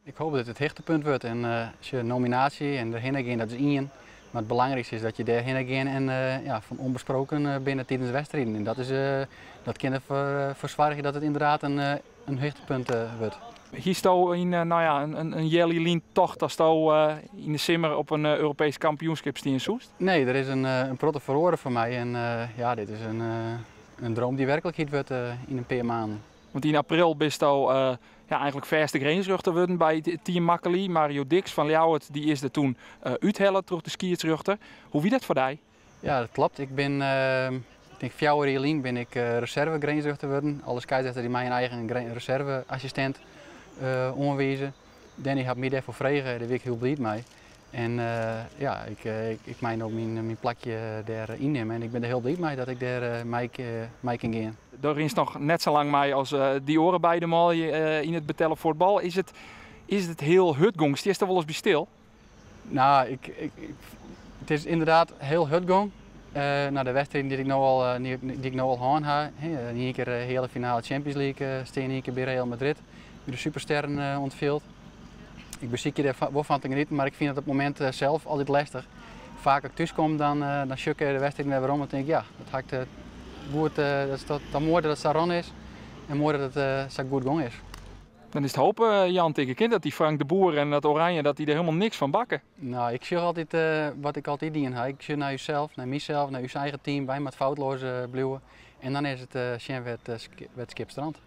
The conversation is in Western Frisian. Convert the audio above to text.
Ik hoop dat it it hichtepunt wurdt en sjoch, nominaasje en derhinne gean, dat is ien. Mar it belangrykste is dat je dêrhinne gean en ja, fan ûnbesproken binne tidens de wedstriden. En dat is, dat kin derfoar soargje dat it ynderdaad in hichtepunt wurdt. Hiesto yn nou ja, in healjier lyn tocht datsto yn de simmer op in Europeesk kampioenskip stean soest? Nee, der is in protte feroare foar my en ja, dit is in droom dy't werklikheid wurdt yn in pear maanden. Want yn april bisto ja, eigentlik fêste grinsrjochter wurden by it team Makkelie. Mario Diks fan Ljouwert dy is der toen úthelle troch de skiedsrjochter. Hoe wie dat foar dy? Ja, dat klopt. Ik bin, ik tink 4 jier lyn bin ik reserve grinsrjochter wurden. Alle skiedsrjochters dy meie in eigen reserve-assistint oanwize. Danny hat my dêrfoar frege, dêr wie ik hiel bliid mei. En ja, ik mei no myn plakje dêr ynnimme en ik bin der hiel bliid mei dat ik dêr mei kin gean. Do rinst noch net sa lang mei as dy oare beide manlju yn it betelle fuotbal. Is it hiel hurd gong? Stiest der wolris by stil? Nou, it is ynderdaad hiel hurd gong. No, de wedstriden dy't ik no al, dy't ik no al hân ha, yn ien kear heale finale Champions League stean, ien kear by Real Madrid, by de supersterren oan it fjild. Ik besykje dêr wol fan te genieten, mar ik fyn it op it momint sels altyd lestich. Faak as ik thús kom, dan sjoch ik de wedstriden wer werom en tink ik, ja, dat ha ik goed, dat is toch moai dat it sa rûn is en moai dat it sa goed gong is. Dan is it hopen, Jan, tink ik, dat dy Frank de Boer en dat Oranje, dat dy der hielendal niks fan bakke. Nou, ik sjoch altyd wat ik altyd dien ha. Ik sjoch nei ússels, nei mysels, nei ús eigen team. Wy moatte foutloos bliuwe. En dan is it sjen wêr't it skip strandt.